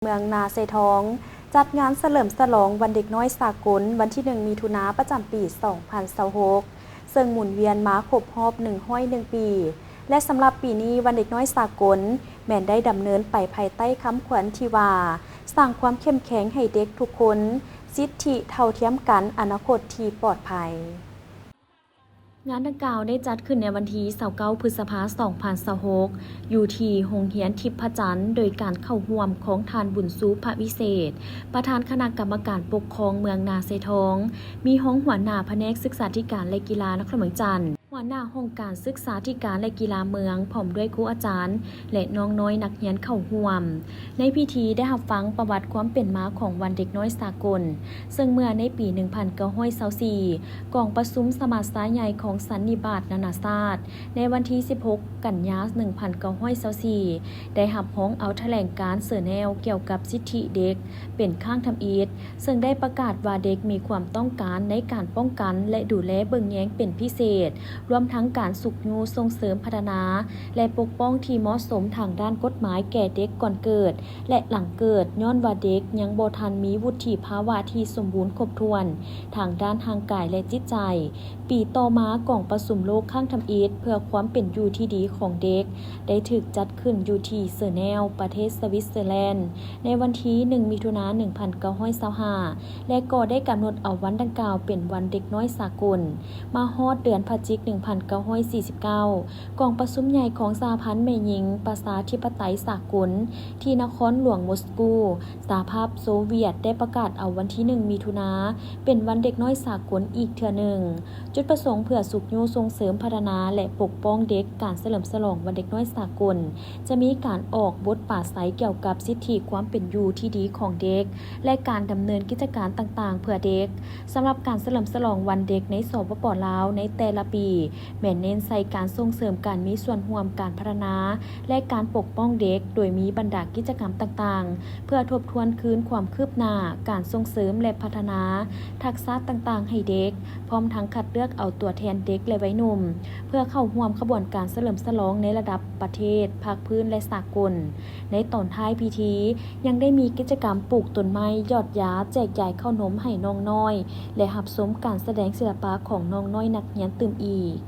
ເມືອງນາຊາຍທອງ ຈັດງານສະເຫຼີມສະຫຼອງວັນເດັກນ້ອຍສາກົນ ວັນທີໜຶ່ງ ມິຖຸນາ ປະຈຳປີສອງພັນຊາວຫົກ ເຊິ່ງໝູນວຽນມາຄົບຮອບໜຶ່ງຮ້ອຍໜຶ່ງປີ ແລະ ສຳລັບປີນີ້ ວັນເດັກນ້ອຍສາກົນ ແມ່ນໄດ້ດຳເນີນໄປພາຍໃຕ້ຄຳຂວັນທີ່ວ່າ ສ້າງຄວາມເຂັ້ມແຂງໃຫ້ເດັກທຸກຄົນ, ສິດທິເທົ່າທຽມກັນ, ອະນາຄົດທີ່ປອດໄພ. ງານດັ່ງກ່າວໄດ້ຈັດຂຶ້ນໃນວັນທີຊາວເກົ້າ ພຶດສະພາ ສອງພັນຊາວຫົກ ຢູ່ທີ່ໂຮງຮຽນທິບພະຈັນ ໂດຍການເຂົ້າຮ່ວມຂອງທ່ານ ບຸນຊູ ພະວິເສດ ປະທານຄະນະກຳມະການປົກຄອງເມືອງນາຊາຍທອງ, ມີຮອງຫົວໜ້າພະແນກສຶກສາທິການ ແລະ ກິລານະຄອນຫຼວງວຽງຈັນ, ຫົວໜ້າຫ້ອງການສຶກສາທິການ ແລະ ກິລາເມືອງ ພ້ອມດ້ວຍຄູອາຈານ ແລະ ນ້ອງນ້ອຍນັກຮຽນເຂົ້າຮ່ວມ. ໃນພິທີໄດ້ຮັບຟັງປະຫວັດຄວາມເປັນມາຂອງວັນເດັກນ້ອຍສາກົນ, ເຊິ່ງເມື່ອໃນປີໜຶ່ງພັນເກົ້າຮ້ອຍຊາວສີ່ ກອງປະຊຸມສະມັດຊາໃຫຍ່ຂອງສັນນິບາດນານາຊາດ ໃນວັນທີສິບຫົກ ກັນຍາ ໜຶ່ງພັນເກົ້າຮ້ອຍຊາວສີ່ ໄດ້ຮັບຮອງເອົາຖະແຫຼງການເຊີແນວກ່ຽວກັບສິດທິເດັກເປັນຄັ້ງທຳອິດ, ເຊິ່ງໄດ້ປະກາດວ່າເດັກມີຄວາມຕ້ອງການໃນການປ້ອງກັນ ແລະ ດູແລເບິ່ງແຍງເປັນພິເສດ, ລວມທັງການຊຸກຍູ້ສົ່ງເສີມພັດທະນາ ແລະ ປົກປ້ອງທີ່ເໝາະສົມທາງດ້ານກົດໝາຍແກ່ເດັກກ່ອນເກີດ ແລະ ຫຼັງເກີດ, ຍ້ອນວ່າເດັກຍັງບໍ່ທັນມີວຸດທິພາວະທີ່ສົມບູນຄົບຖ້ວນທາງດ້ານຮ່າງກາຍ ແລະ ຈິດໃຈ. ປີຕໍ່ມາ, ກອງປະຊຸມໂລກຄັ້ງທຳອິດເພື່ອຄວາມເປັນຢູ່ທີ່ດີຂອງເດັກ ໄດ້ຖືກຈັດຂຶ້ນຢູ່ທີ່ເຊີແນວ, ປະເທດສະວິດເຊີແລນ ໃນວັນທີໜຶ່ງ ມິຖຸນາ ໜຶ່ງພັນເກົ້າຮ້ອຍຊາວຫ້າ ແລະ ກໍໄດ້ກຳນົດເອົາວັນດັ່ງກ່າວເປັນວັນເດັກນ້ອຍສາກົນ. ມາຮອດເດືອນພະຈິກ ໜຶ່ງພັນເກົ້າຮ້ອຍສີ່ສິບເກົ້າ ກອງປະຊຸມໃຫຍ່ຂອງສະຫະພັນແມ່ຍິງປະຊາທິປະໄຕສາກົນ ທີ່ນະຄອນຫຼວງມົສກູ, ສະຫະພາບໂຊວຽດ ໄດ້ປະກາດເອົາວັນທີໜຶ່ງ ມິຖຸນາ ເປັນວັນເດັກນ້ອຍສາກົນອີກເທື່ອໜຶ່ງ. ຈຸດປະສົງເພື່ອຊຸກຍູ້ສົ່ງເສີມພັດທະນາ ແລະ ປົກປ້ອງເດັກ. ການສະເຫຼີມສະຫຼອງວັນເດັກນ້ອຍສາກົນ ຈະມີການອອກບົດປາໄສກ່ຽວກັບສິດທິຄວາມເປັນຢູ່ທີ່ດີຂອງເດັກ ແລະ ການດຳເນີນກິດຈະການຕ່າງໆເພື່ອເດັກ. ສຳລັບການສະເຫຼີມສະຫຼອງວັນເດັກໃນ ສປປ ລາວ ໃນແຕ່ລະປີ ແມ່ນເນັ້ນໃສ່ການສົ່ງເສີມການມີສ່ວນຮ່ວມການພັດທະນາ ແລະ ການປົກປ້ອງເດັກ, ໂດຍມີບັນດາກິດຈະກຳຕ່າງໆ ເພື່ອທົບທວນຄືນຄວາມຄືບໜ້າການສົ່ງເສີມ ແລະ ພັດທະນາທັກສະຕ່າງໆໃຫ້ເດັກ, ພ້ອມທັງຄັດເລືອກເອົາຕົວແທນເດັກ ແລະ ໄວໜຸ່ມ ເພື່ອເຂົ້າຮ່ວມຂະບວນການສະເຫຼີມສະຫຼອງໃນລະດັບປະເທດ, ພາກພື້ນ ແລະ ສາກົນ. ໃນຕອນທ້າຍພິທີ ຍັງໄດ້ມີກິດຈະກຳປູກຕົ້ນໄມ້, ຢອດຢາ, ແຈກຢາຍເຂົ້າໜົມໃຫ້ນ້ອງນ້ອຍ ແລະ ຮັບຊົມການສະແດງສິລະປະຂອງນ້ອງນ້ອຍນັກຮຽນຕື່ມອີກ.